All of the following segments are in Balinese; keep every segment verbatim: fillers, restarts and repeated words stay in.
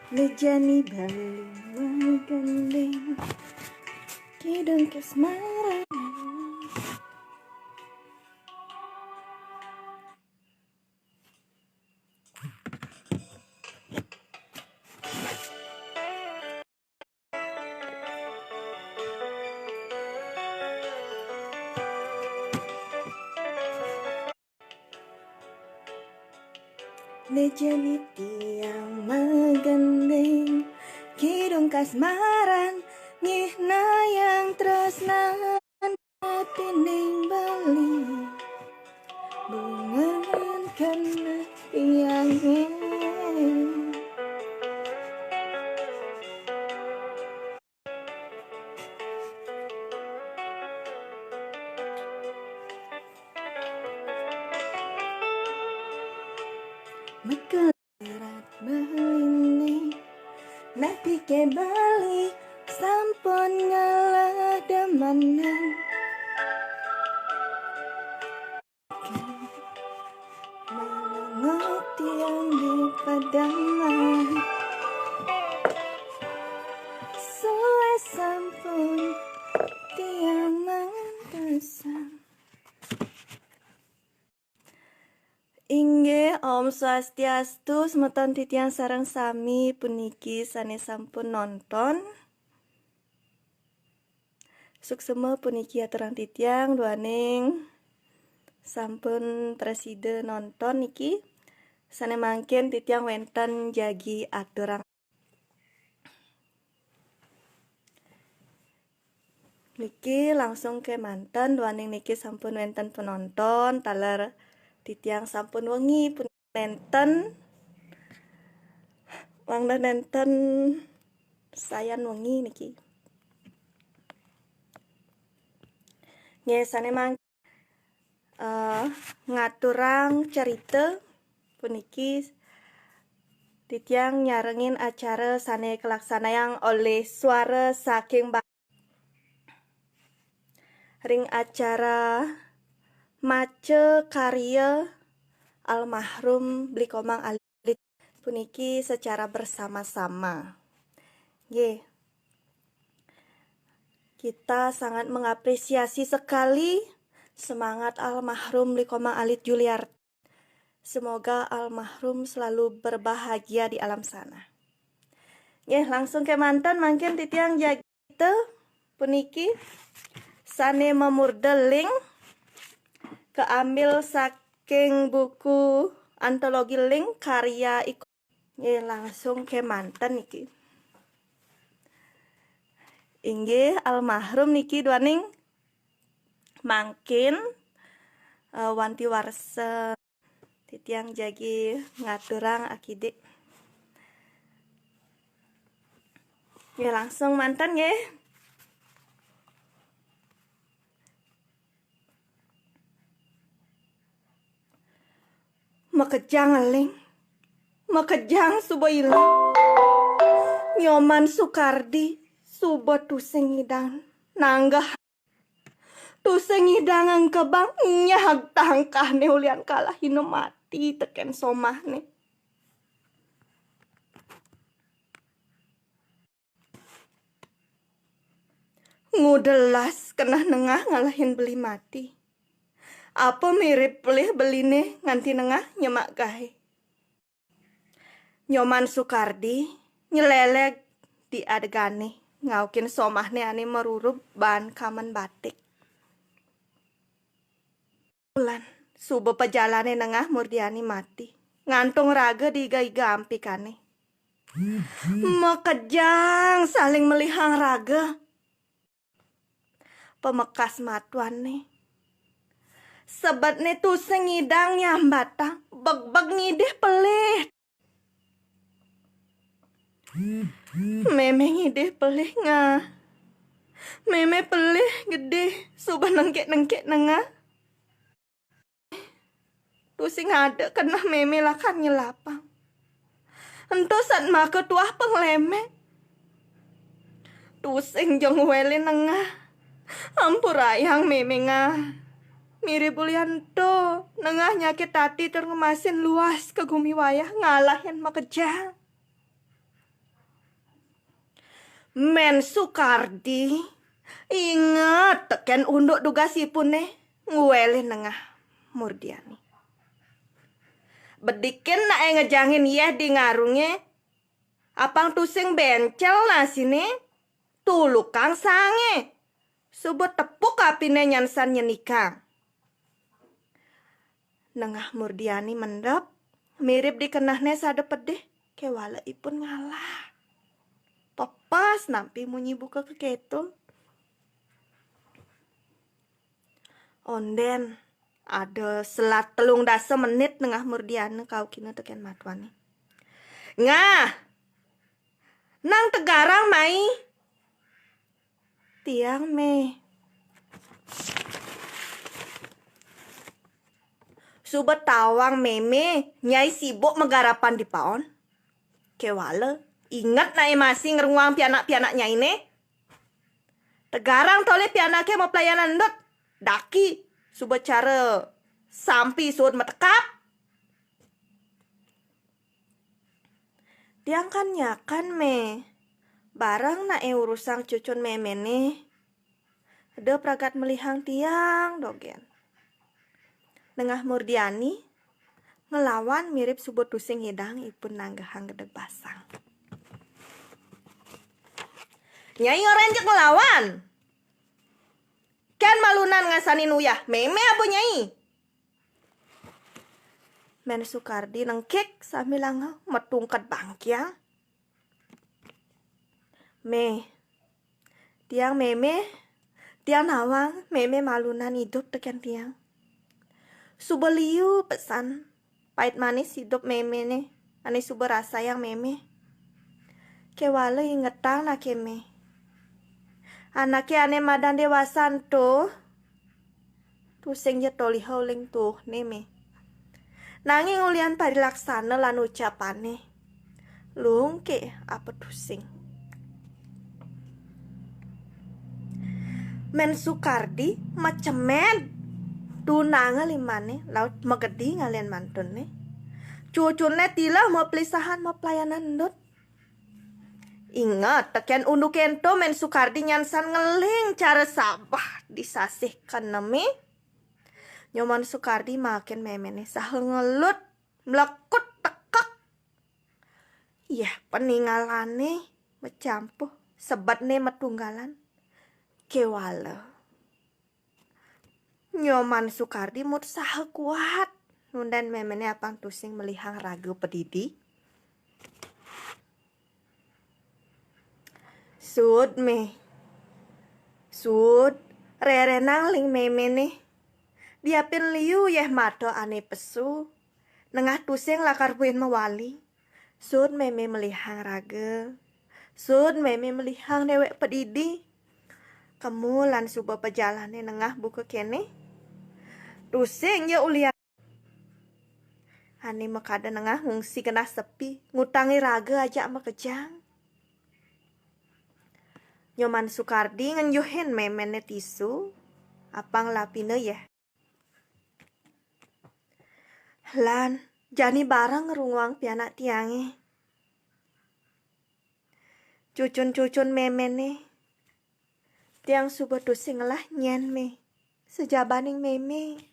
Né jani Bali magandéng, kidung kasmaran. Né jani tiang magandéng, kidung kasmaran, nyihna yang tresna atining Bali. Bungan kana tiangé. Maka serat Baliné, napi ké Bali sampun ngalah demenan. Malongo tiang di pademan. Sué sampun tiang mantesan. Inggih, Om Swastiastu, semeton titiang sareng sami puniki sané sampun nonton. Suksema puniki aturang titiang duaning sampun prasida nonton niki. Sané mangkin titiang wénten jagi aturang. Niki langsung kémanten, duaning niki sampun wénten penonton, taler titiang sampun wengi pun nénten, mangda nénten sayan wengi niki. Nggih, sané mang-, eh, ngaturang cerita puniki titiang nyarengin acara sané kalaksanayang olih Suara Saking Ba-, ring acara maca karya almarhum Bli Komang Alit puniki secara bersama-sama. Nggih. Kita sangat mengapresiasi sekali semangat almarhum Bli Komang Alit Juliarti. Semoga almarhum selalu berbahagia di alam sana. Nggih, langsung kémanten mangkin titiang jagi cerita puniki sané mamurda Ling, kaambil saking buku antologi Ling karya Iko. Nggih, langsung kémanten niki. Inggih, almarhum niki duaning mangkin, eh, wanti warsa titiang jagi ngaturang akidik. Nggih, langsung manten nggih. Makejang Ling, makejang suba ilang. Nyoman Sukardi suba tusing ngidang nanggeh. Tusing ngidang engkebang nyag tangkahné ulian kalahina mati tekén somahné. Ngudelas keneh nengah ngalahin beli mati. Apa mirib pelih beliné nganti nengah nyemak gaé. Nyoman Sukardi nyeleleg di adegané ngaukin somahné ané marurub baan kamen batik. Lan, suba pajalané nengah murdiané mati. Ngantung raga di iga-iga ampikané. Makejang saling melihang raga. Pamekas matuanné. Sebetné tusing ngidang nyambatang, begbeg ngidih pelih. Mémé ngidih pelih, Ngah. Mémé pelih gedé, suba nengkik-nengkik nengah. Tusing ada keneh mémé lakar nyelapang. Ento satmaka tuah panglemek. Tusing ja nguelin nengah. Ampurayang mémé, Ngah. Mirib ulian ento, nengah nyakit ati tur ngemasin luas ka gumi wayah ngalahin makejang. Mén Sukardi inget tekén unduk dugasipun né, nguéling Nengah Murdiani. Bedikin naé ngejangin yéh di ngarungé, apang tusing béncél nasiné, tulukang sangé. Suba tepuk apiné nyansan nyenikang. Nengah Murdiani mendep, mirip dikenehné sada pedih, kéwala ipun ngalah. Pepes nampi munyi buka kekéto. Ondén, ada selat telung dasa menit Nengah Murdiani kaukina tekén matuané. Ngah, nang tegarang mai. Tiang, Mé. Suba tawang mémé, Nyai sibuk magarapan di paon. Kéwala, inget naé masih ngrunguang pianak-pianak Nyainé. Tegarang tolih pianaké maplayanan endut. Daki, suba cara sampi suud matekap. Tiang kan nyakan, Mé. Bareng naé urusang cucun méméné. Eda pragat melihang tiang dogén. Nengah Murdiani ngelawan mirip suba tusing ngidang ipun nanggehang gedeg basang. Nyai orahang jeg ngelawan. Kén malunan ngasanin uyah, mémé aba Nyai. Mén Sukardi nengkik sambil angel matungked bangkiang. Mé, tiang mémé, tiang nawang mémé malunan idup tekén tiang. Suba liu pesan pait manis idup méméné, ané suba rasayang mémé. Kéwala ingetang naké, Mé. Anaké ané madan déwasa ento, tusing ja toliha uling tuuhné, Mé. Nanging ulihan parilaksana lan ucapané, lungkih apa tusing. Mén Sukardi macemén tunanga limané laut magedi ngalian mantunné. Cucuné tileh maplisahan maplayanan endut. Inget, tekén unduké ento Mén Sukardi nyansan ngeling cara sabeh di sasih kaenemé. Nyoman Sukardi maakin méméné saha ngelut, mlekut tekek. Yéh, peningalané macampuh, sebetné matunggalan. Kéwala. Nyoman Sukardi mut saha kuat nundén méméné apang tusing melihang raga padidi. Suud, Mé. Suud, rérénang ling méméné. Diapin liu yéh mata ané pesu. Nengah tusing lakar buin mawali. Suud mémé melihang raga. Suud mémé melihang déwék padidi. Kemu lan suba pajalané Nengah buka kéné. Tusing ja ulian ané makada Nengah ngungsi genah sepi, ngutangi raga ajak makejang. Nyoman Sukardi ngenjuhin méméné tisu, apang lapina yéh. Lan, jani bareng ngrunguang pianak tiangé. Cucun-cucun méméné. Tiang suba tusing ngelah nyén, Mé. Sajabaning mémé.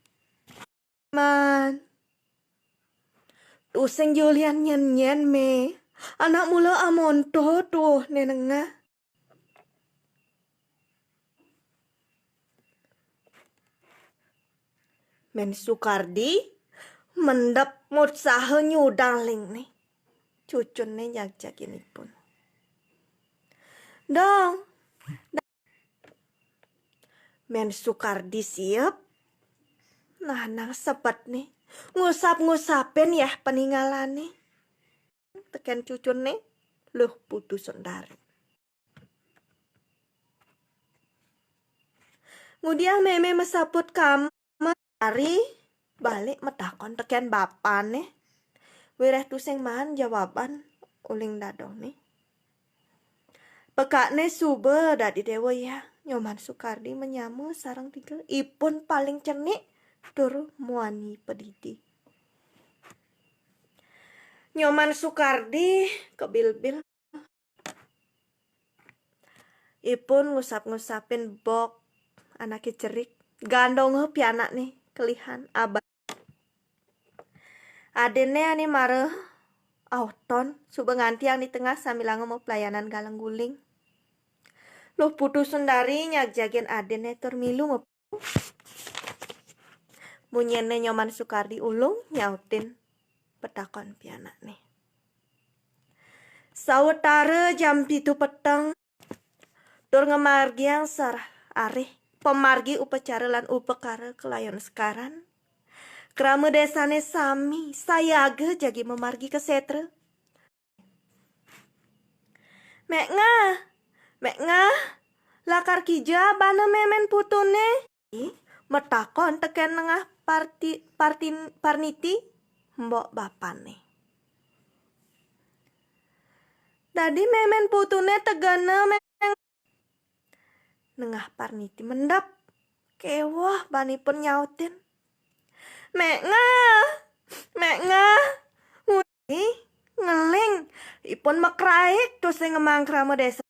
Man. Tusing ja ulian nyén-nyén, Mé. Anak mula amonto tuuhné Nengah. Mén Sukardi mendep mut saha nyudang lingné. Cucunné nyagjagin ipun. Dong. Mén Sukardi siep. Nanang sebetné. Ngusap-ngusapin yéh peningalané. Tekén cucunné, luh Putu Sundari. Ngudiang mémé masaput kamar, Sundari balik matakon tekén bapané. Wiréh tusing maan jawaban uling dadongné. Pekakné suba dadi déwa, ya, Nyoman Sukardi manyama sareng tiga. Ipun paling cenik tur muani padidi. Nyoman Sukardi kebilbil. Ipun ngusap-ngusapin bok anaké cerik. Gandonga pianakné kelihan abah. Adinné ané mara auton suba ngantiang di tengah sambilanga maplayanan galang guling. Luh Putu Sundari nyagjagin adinné tur milu mep-, Munyinné Nyoman Sukardi ulung nyautin petakon pianakné. Sawetara jam pitu peteng, tur ngamargiang sarah arih pamargi upacara lan upakara kalayon sekaran. Krama désané sami sayaga jagi mamargi ka sétra. "Mék Ngah, Mék Ngah, lakar kija abana mémén putuné?" Matakon tekén Nengah Parti-, Partin-, Parniti, mbok bapané. "Dadi mémén putuné tegena, Mék." Nengah Parniti mendep. Kéweh banipun nyautin, "Mék Ngah, Mék Ngah." Ih, ngeling, ipun makraik tusing ngemang krama désa.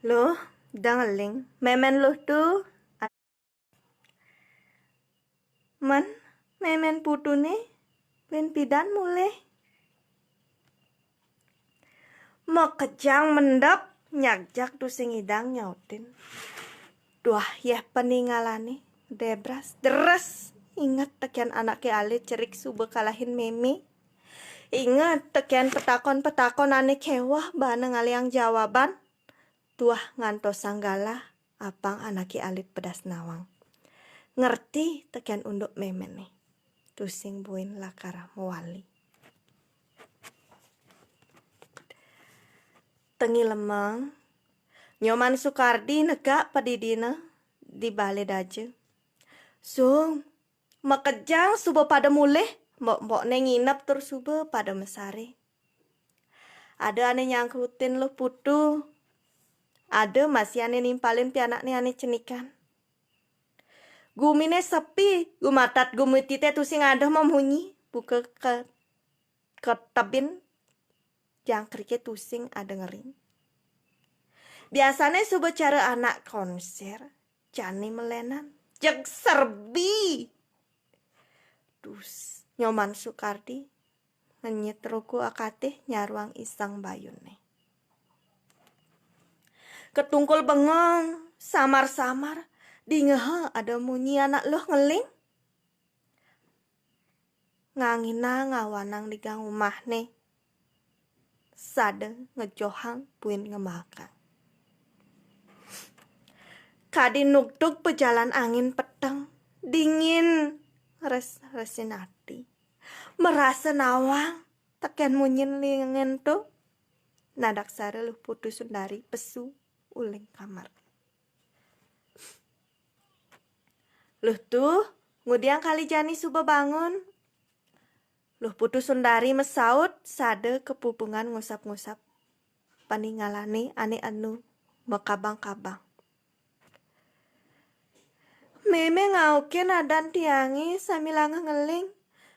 "Luh, da ngeling, mémén Luh tu." "Men, mémén putuné, buin pidan mulih?" Makejang mendep, nyagjag tusing ngidang nyautin. Duah, yéh paningalané, débras, deres. Inget tekén anaké alit cerik suba kalahin mémé. Inget tekén petakon-petakon ané kéweh bana ngalihang jawaban. Duah, ngantosang galah, apang anaké alit pedas nawang. Ngerti tekén unduk méméné. Tusing buin lakar mawali. Tengi lemeng, Nyoman Sukardi negak padidina di balé daja. "Sung, makejang suba pada mulih, mbok-mbokné nginep tur suba pada masaré." Ada ané nyangkrutin Luh Putu. Ada masih ané nimpalin pianakné ané cenikan. Guminé sepi, gumatat gumitité tusing ada mamunyi, buka ke-, ketebin jangkriké tusing ada ngering. Biasané suba cara anak konsér, jani melénan. Jeg serbi. Dus, Nyoman Sukardi ngenyit ruku akatih nyaruang iseng bayuné. Katungkul bengong, samar-samar, dingeha ada munyi anak luh ngeling. Nganginang awanang di gang umahné. Sada ngejohang buin ngemaakang. Kadi nugdug pajalan angin peteng, dingin, res-, resin ati. Marasa nawang tekén munyin lingento. Nadaksara Luh Putu Sundari pesu uling kamar. "Luh Tu, ngudiang kali jani suba bangun?" Luh Putu Sundari masaut sada kapupungan ngusap-ngusap paningalané ané enu makabang-kabang. "Mémé ngaukin adan tiangé sambilanga ngeling.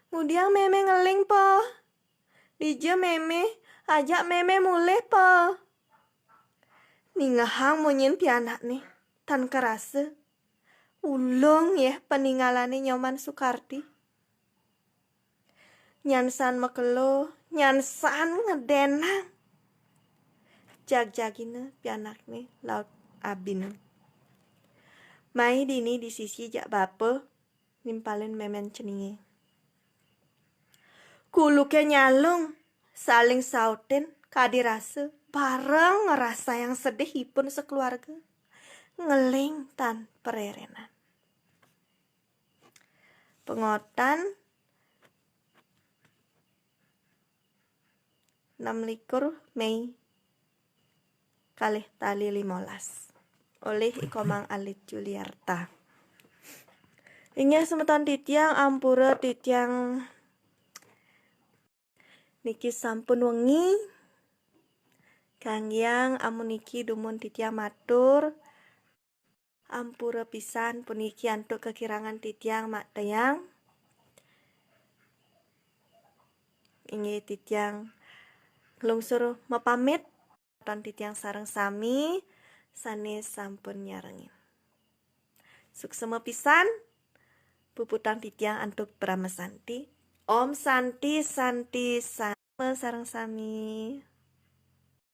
Ngudiang mémé ngeling, Poh? Dija mémé, ajak mémé mulih, Poh." Ningehang munyin pianakné, tan karasa. Ulung yéh paningalané Nyoman Sukardi. Nyansan makelo, nyansan ngedénang. Jagjagina pianakné laut abina. Mai dini di sisi jak bapa, nimpalin mémén ceningé. Kuluké nyalung, saling sautin, kadi rasa, bareng ngrasayang sedih ipun sakeluarga. Ngeling tan pererenan. Pengotan enam likur Mei kalih tali limolas. Olih I Komang Alit Juliarta. Inggih semeton titiang, ampura titiang niki sampun wengi. Kanggiang amun niki dumun titiang matur. Ampura pisan puniki antuk kakirangan titiang, Mak Tayang. Inggih, titiang nglungsur mapamit. Tan titiang sareng sami sane sampun nyarengin. Suksema pisan puputang titiang antuk Parama Santi. Om Santi, Santi, Santi sareng sami.